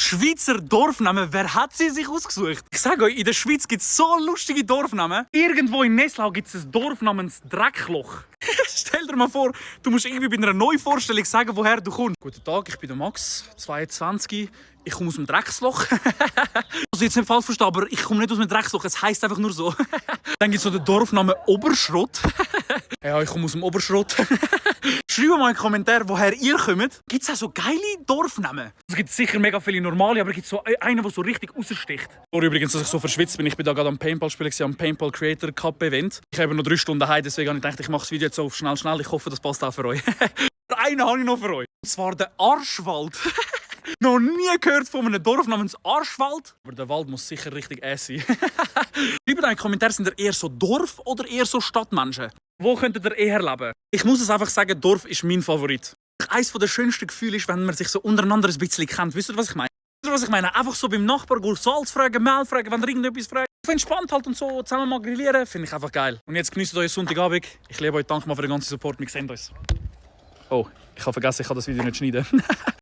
Schweizer Dorfnamen, wer hat sie sich ausgesucht? Ich sage euch, in der Schweiz gibt es so lustige Dorfnamen. Irgendwo in Nesslau gibt es ein Dorf namens Dreckloch. Stell dir mal vor, du musst irgendwie bei einer Neuvorstellung sagen, woher du kommst. Guten Tag, ich bin der Max, 22. Ich komme aus dem Drecksloch. Also jetzt nicht falsch verstehen, aber ich komme nicht aus dem Drecksloch, es heisst einfach nur so. Dann gibt es so den Dorfnamen Oberschrott. Ja, ich komme aus dem Oberschrott. Schreibt mal in den Kommentaren, woher ihr kommt. Gibt es auch so geile Dorfnamen? Es gibt sicher mega viele normale, aber es gibt so einen, der so richtig raussticht. Vor übrigens, dass ich so verschwitzt bin. Ich bin da gerade am Paintball spielen, am Paintball Creator Cup Event. Ich habe noch 3 Stunden heim, deswegen habe ich gedacht, ich mache das Video jetzt so auf schnell. Ich hoffe, das passt auch für euch. Einen habe ich noch für euch. Und zwar der Arschwald. Noch nie gehört von einem Dorf namens Arschwald. Aber der Wald muss sicher richtig sein. Schreibt in den Kommentaren, sind ihr eher so Dorf- oder eher so Stadtmenschen? Wo könntet ihr eher leben? Ich muss es einfach sagen, Dorf ist mein Favorit. Eines der schönsten Gefühle ist, wenn man sich so untereinander ein bisschen kennt. Wisst ihr, was ich meine? Wisst ihr, was ich meine? Einfach so beim Nachbarn Salz fragen, Mehl fragen, wenn er irgendetwas fragt. Entspannt halt und so zusammen mal grillieren, finde ich einfach geil. Und jetzt genießt euch Sonntagabend. Ich liebe euch, danke mal für den ganzen Support. Wir sehen uns. Oh, ich habe vergessen, ich kann das Video nicht schneiden.